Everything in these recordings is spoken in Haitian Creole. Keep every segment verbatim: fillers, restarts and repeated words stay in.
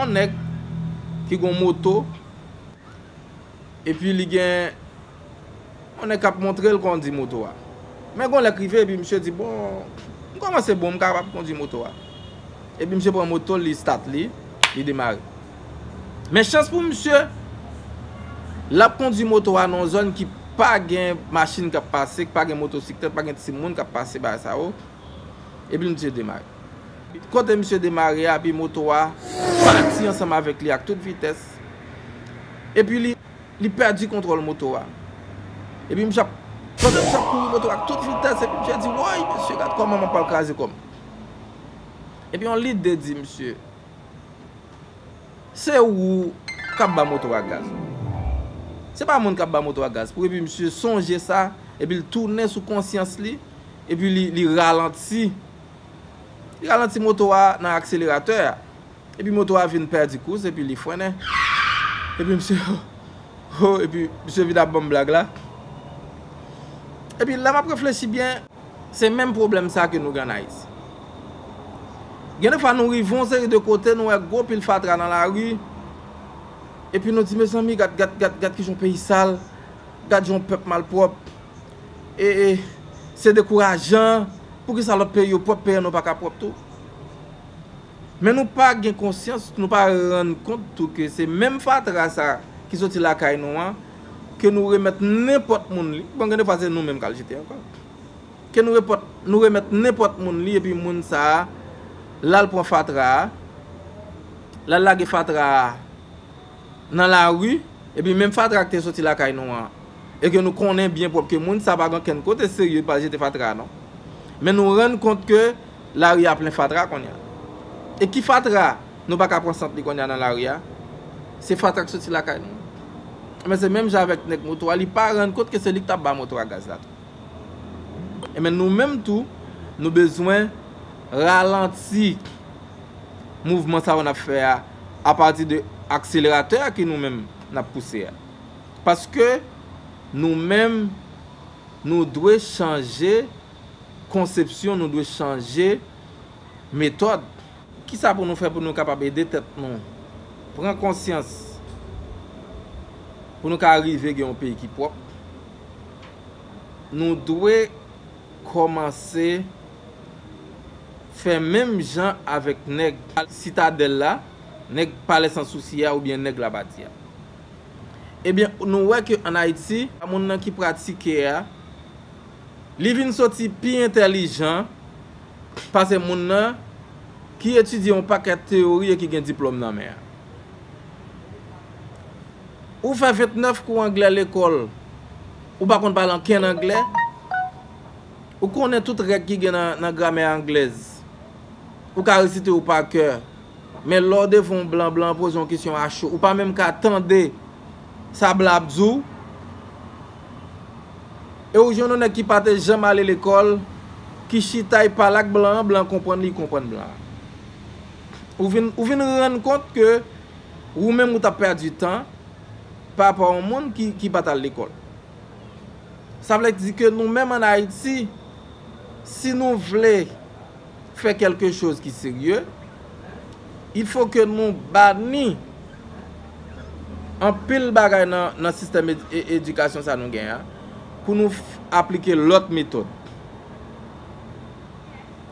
Yon nèg ki gon moto, epi li gen yon nèg k ap montre l kondi moto a. Men gon lè k rive, epi misye di, "Bon, m kòmanse bon, m kapab kondi moto a." Epi misye pran moto l, li stat li, li demare. Men chans pou misye, l ap kondi moto a nan yon zòn ki pa gen machin k ap pase, ki pa gen motosiklèt, pa gen timoun k ap pase bagay sa yo. Epi misye demare. Kote misye demare a, epi moto a pati ansanm avèk li ak tout vitès. Epi li, li pèdi kontwòl moto a. Epi misye ap, pandan misye ap kouri moto a ak tout vitès, epi misye di, "Woy, mesye, gad kòman m ap pral kraze kò m." Epi yon lide di misye, "Se ou k ap ba moto a gaz. Se pa moun k ap ba moto a gaz." Pou epi misye sonje sa, epi l tounen sou konsyans li, epi li, li ralanti. Li ralanti moto a nan akseleratè a. Epi moto a vin pèdi kous, epi li frennen. Epi misye, oh, epi misye vin ap ban m blag la. Epi lè m ap reflechi byen, se menm pwoblèm sa ke nou gen ann Ayiti. Gen de fwa nou rive yon seri de kote, nou wè gwo pil fatra nan lari, epi nou di, "Mezanmi, gad, gad, gad, gad kijan yon peyi sal, gad jan yon pèp malpwòp." E, e, se dekourajan. Poukisa lòt peyi yo pwòp, peyi an nou pa ka pwòp tou? Men nou pa gen konsyans, nou pa rann kont tou ke se menm fatra sa ki soti lakay nou an, ke nou remèt nenpòt moun li. Bon, gen de fwa se nou menm k al jete ankò. Ke nou repòt, nou remèt nenpòt moun li, epi moun sa a, l al pran fatra a, l al lage fatra a nan lari, epi menm fatra ki te soti lakay nou an, e ke nou konnen byen pwòp ke moun sa pa gen okenn kote serye pa jete fatra a, non. Men nou rann kont ke lari a plen fatra kounye a. E ki fatra nou pa ka pran sant li kounye a nan lari a? Se fatra k soti lakay nou. Men se menm jan avèk nèg moto a, li pa rann kont ke se li k t ap ba moto a gaz la tou. Ebyen, nou menm tou, nou bezwen ralanti mouvman sa yo n ap fè a, apati de akseleratè a ke nou menm n ap pouse a. Paske nou menm, nou dwe chanje konsepsyon, nou dwe chanje metòd. Kisa pou nou fè pou nou kapab ede tèt nou pran konsyans, pou nou ka rive gen yon peyi ki pwòp? Nou dwe kòmanse fè menm jan avèk nèg Sitadèl la, nèg Palè Sans Souci a oubyen nèg Labadi a. Ebyen, nou wè ke ann Ayiti, moun nan ki pratike a, li vin soti pi entèlijan pase moun nan ki etidye yon pakèt teyori e ki gen diplòm nan men an. Ou fè ventnèf kou anglè lekòl, ou pa konn pale ankenn anglè, ou konnen tout règ ki gen nan, nan gramè anglèz, ou ka resite yo pa kè. Men lè w devan yon blan, blan an poze yon kesyon a cho, ou pa menm ka tande sa blan ap di w. E ou jwenn yon nèg ki pa te janm ale lekòl, ki chita, y pale ak blan an, blan an konprann li, konprann blan an. Ou vin, ou vin rann kont ke ou menm ou t ap pèdi tan pa rapò a yon moun ki, ki pa t al lekòl. Sa vle di ke nou menm ann Ayiti, si nou vle fè kèlke choz ki serye, il faut que nou bani anpil bagay nan, nan sistèm ed-, e-, edikasyon sa nou gen an, pou nou f-, aplike lòt metòd.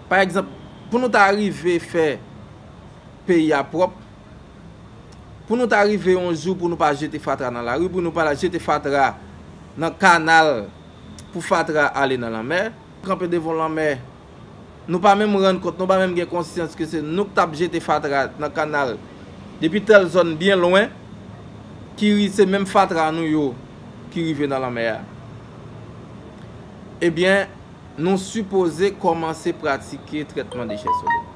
Pa egzanp, pou nou ta rive fè peyi a pwòp, pou nou ta rive yon jou pou nou pa jete fatra nan lari, pou nou pa jete fatra nan kanal, pou fatra ale nan lanmè, kanpe devan lanmè, nou pa menm rann kont, nou pa menm gen konsyans ke se nou k t ap jete fatra nan kanal depi tèl zòn byen lwen, ki ri-, se menm fatra nou yo ki rive nan lanmè a. Ebyen, nou sipoze kòmanse pratike trètman dechè solid.